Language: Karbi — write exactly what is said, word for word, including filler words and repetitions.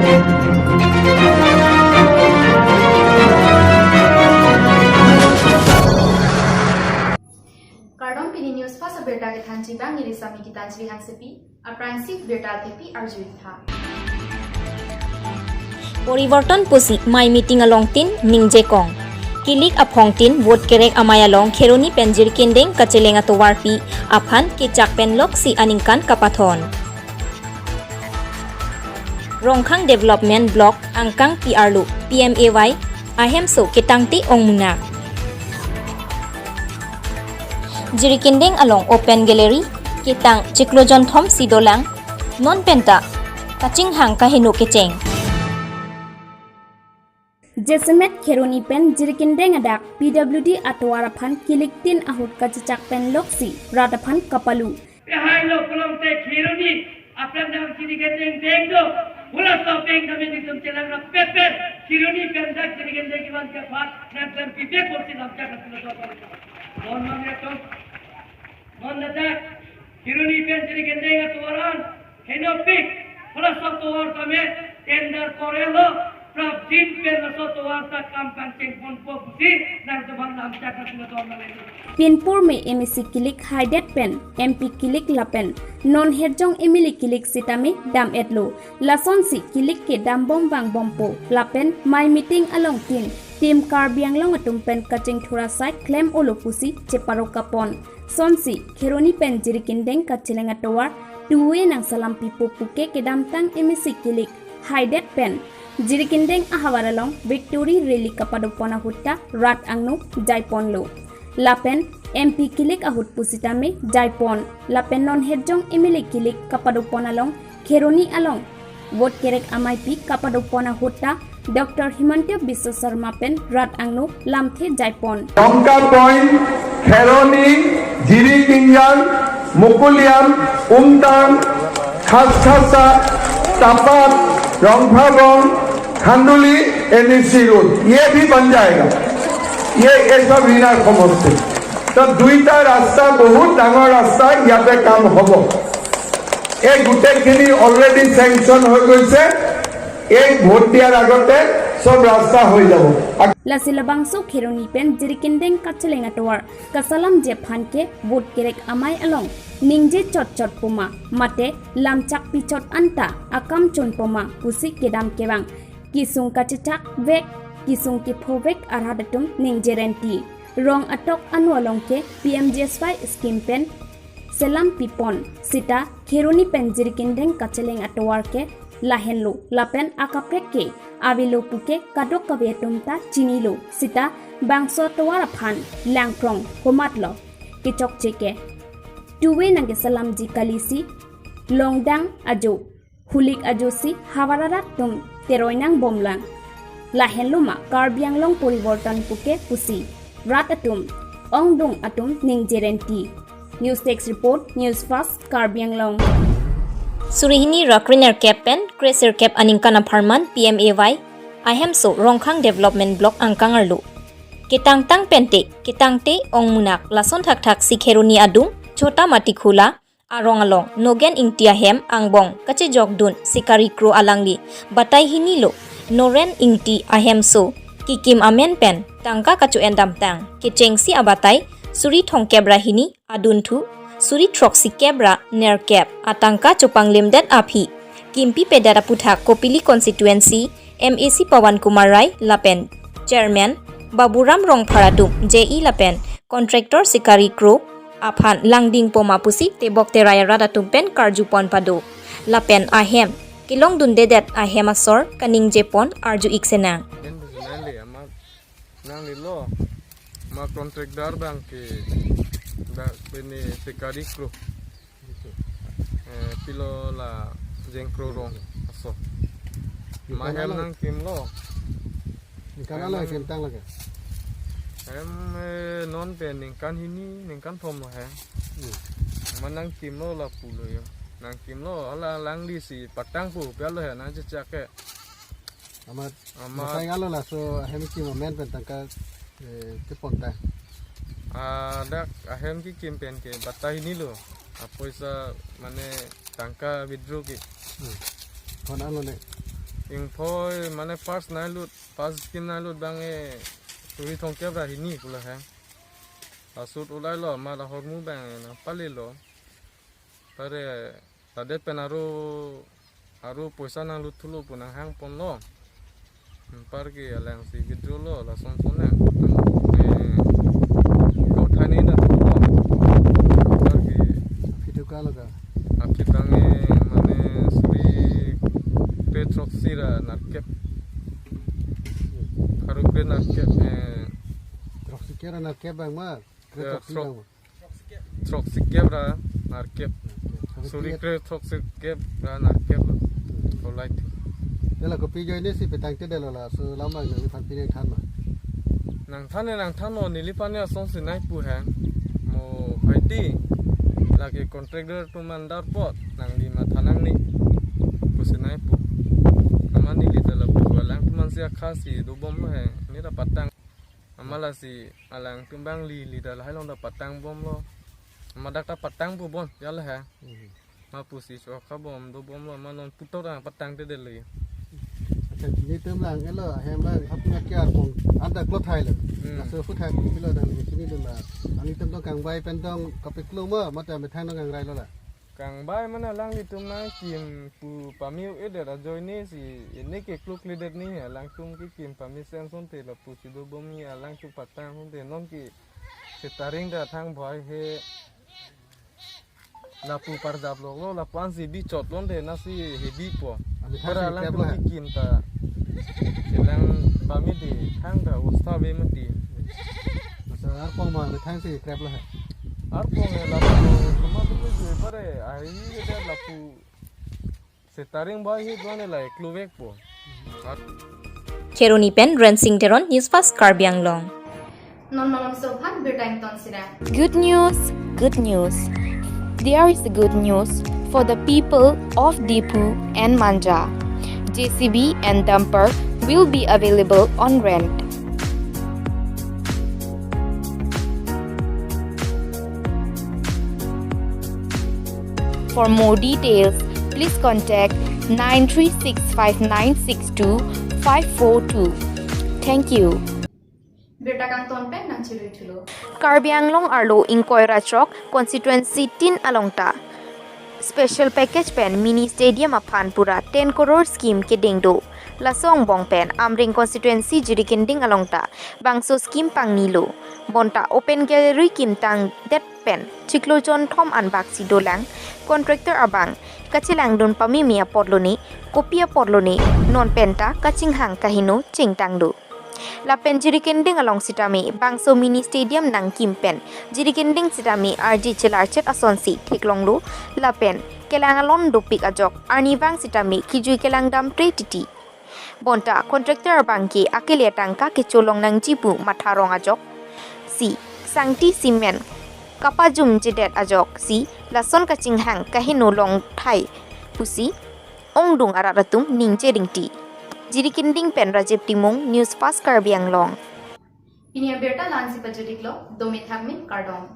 Kardom, pini News Fast abirta kethanji abang neli Sami Gitanjali Hansepi. Aphrangsi birta thepi arju-ik tha. Poriborton pusi mei meeting along tin ningje kong. Kilik aphong tin vote kerek amei along Kheroni pen Jirikindeng kacheleng atovarpi aphan kechak pen loksi aningkan kapathon. Rongkhang Development Block angkang P R lo P M A Y ahemso ketangte ongmunak. Jirikindeng along open gallery ketang chiklo jonthom si dolang, non penta kachinghang kaheno kecheng. Jasemet Kheroni pen Jirikindeng adak P W D atovar aphan kilik tin ahut kachechak pen loksi rat aphan kapalu. Lahai lo pulote Kheroni apran dam Jirikindeng deng do. Hula so peng dam ini tum chelang rap pet pet. Kheroni pen dak Jirikindeng iwan ke phat dan dan pipek porsi lamchak na pulo do. Non non ya tum. Non dak Kheroni pen Jirikindeng atovar an henopik. Hula so tovar tame tender korelo. Prapjin pen laso tovar ta kam pangcheng ponpo pusi nangtumphan lamchak na pulo do. Pinpur me M A C kilik haidet pen M P kilik lapen non herjong M L A kilik sitame dam-etlo. Lasonsi kilik ke dambom vangbompo lapen mei meeting along tin Team Karbi Anglong atum pen kachingthur asai klem-olo pusi cheparo kapon. Sonsi Kheroni pen Jirikindeng kacheleng atovar two way nangsalam pipo puke kedamtang M A C kilik haidet pen Jirikindeng ahavar along Victory Rally kapadopon ahut ta rat angno jaiponlo. Lapen M P kilik ahut pusitame jaipon. Lapen non herjong M L A kilik kapadopon along Kheroni along vote kerek ameipi kapadopon ahut ta Doctor Himanta Biswa Sarma pen rat angno lamthe jaipon. Dongka Point, Kheroni, Jirikindeng, Mukuliam, Umtang, Khaskhasa, Tapat, Rongphagong, Khanduli, N E C Road, ये भी बन जाएगा। ये, ये सब ইনাৰ সমষ্টি। তো দুইটা ৰাস্তা, বহুত ডাঙৰ ৰাস্তা, ইয়াতে কাম হ'ব। এই গোটেইখিনি already sanction হৈ গৈছে। এই ভোট দিয়াৰ আগতে চব ৰাস্তা হৈ যাব। Lasi labangso Kheroni pen Jirikindeng kacheleng atovar kasalamji aphan ke vote kerek amei along ningje chotchot poma mate lamchak pichot anta akam chonpoma pusi kedam kevang, kesung kachechak vek, kesung kepho vek arat atum ningje renti. Rong atok anu along ke P M G S Y scheme pen selam pipon sita Kheroni pen Jirikindeng kacheleng atovar ke lahenlo lapen akaprek ke avelo puke kadokave atum ta chinilo sita bangso atovar aphan langprong komatlo kechokche ke. Two way nangkesalamji kalisi longdang ajo, hulik ajosi havar arat atum teroi nangbomlang. Lahenlo ma Karbi Anglong poriborton puke pusi rat atum, ongdung atum ningje renti. News Desk Report, News Fast, Karbi Anglong. Suri hini ra krenerkep pen kresirkep aningkan apharman P M A Y ahemso Rongkhang Development Block angkang arlo ketangtang pente ketangte ongmunak. Lason thakthak si Kheroni adung Chota Matikhula arong along Nogen Ingti ahem angbong kachejokdun Sikari Kro alangli batai hini lo Noren Ingti ahemso kikim amen pen tangka kacho-en damtang kechengsi abatai suri thomkep ra hini adunthu suri throksikep ra nerkep atangka chopanglimdet aphi kimpipedet aputhak Kopili constituency M A C Pawan Kumar Rai lapen Chairman Baburam Rongphar atum J E lapen contractor Sikari Kro aphan langdingpoma pusi tebok terai arat atum pen karjupon pado. Lapen ahem kelongdundedet ahem asor kaningjepon arju-ik senang. Nanglilo, ma contractor abang ke dak pini Sikari Kro. Eh, pilo la Jengkro rong aso. Ma hem nangkimlo. Ningkan hala hem nang- kemtang lake? Hem, eh, non pen ningkan hini, ningkan thom lo hem. Hmm. Ma nangkimlo lapulo yo. Nangkimlo, hala langli si patang pu, pialo hem nangchechak ke. Amat, amat. Masai ngalo laso ahem kim amen pen tangka, eh, kepon ta. Ah, dak ahem kekim pen ke batai hini lo. Apoisa mane tangka withdraw ke. Hmm. Kon alo ne? Ingphoi mane first nanglut, first scheme nanglut abang e suri thomkep ra hini pu lahai. Asut ulai lo, ma la hormu abang e nangpale lo. Pare ladet pen aro, aro poisa nanglut thulo pu nanghang ponlo. Anparke alangsi withdraw lo, lason son na. Eh, lo thani na thulo. Anparke Aphi do kalo ka? Aphi abang e mane suri kre throksi ra nerkep. Pharo kre nerkep, eh, Throksi kep ra nerkep abang ma? Kre, eh, throksi throksi abang ma? Throksikep ra nerkep. Suri kre throksikep ra nerkep lo. Ko light. Dela kopi ajoine si petangtedetlo, laso alam abang neliphan pi nangthan ma? Nangthan ne nangthan lo, neliphan ne asonsi nangpu he. Mo haiti. Lake contractor atum mandar apot nangli matha nangne pusi nangpu. Amat neli ta lapu alangtum ansi akhasi dobom lo he. Ne ta patang. Amat lasi alangtum abang lili ta lahai along ta patang bomlo. Amat dak ta patang pu bon, ya lahai. Mhm. Ma pusi chokha bom dobom lo, ma non puthot nangpatangtedetlo. Accha, nelitum lang elo, hem abang, hapna kya kong, anda klot hai lo. Hmm. Laso put hai pu pilo nang, nelitum lang. Nanglitum tong kangbai pen tong kapeklo ma, mate methang tong kangrai lo la? Kangbai mane alanglitum nangkim pu pame-edet ajoine si, ene ke klukledet ni, alangtum kekim pamesen asonte lapusi dobom ni, alangtum patang asonte, non ke setaring ta thang bhai he. Lapu parjap loklo, lapu ansi bi chot lonte nasi hebi po. Amethang pura si alangtum krep lo ha? Kekim ta. Kelang pame de thang ta usta be mati. Masa arpong ma amethang si krep lo ha? Arpong e lapu, kuma tu je pare, ahi ke lapu. Setaring bhai he duane la kluvek po. Kheroni pen Rensing Teron, News Fast Karbi Anglong. Non malomso aphan birta ington sira. Good news, good news. There is a good news for the people of Diphu and Manja. J C B and dumper will be available on rent. For more details, please contact nine three six five nine six two five four two. Thank you. Birta kangton pen nangchirui thulo. Karbi Anglong arlo ingkoi ra throk constituency tin along ta special package pen mini stadium aphan pura ten crore scheme kedeng do. Laso angbong pen Amreng constituency Jirikinding along ta bangso scheme pangnilo. Bonta open gallery kimtangdet pen chiklo jonthom anbak si dolang. Contractor abang kachelangdun pameme apotlo ne, kopi apotlo ne, non penta kachinghang kaheno chingtang do. Lapen Jirikinding along sitame bangso mini stadium nangkim pen Jirikinding sitame arje chelarchet asonsi theklonglo. Lapen kelang alon dopik ajok arnivang sitame kejui kelang damtre titi. Bonta contractor abangke akele atangka kecholong nangji pu matha rong ajoksi Sangti Cement kapajumjedet ajoksi lason kachinghang kaheno longthai pusi ongdung arat atum ningje ringti. Jirikinding pen Rajiv Timung, News Fast Karbi Anglong. Pini abirta la-ansi pajut-iklo, dome thakme, kardom.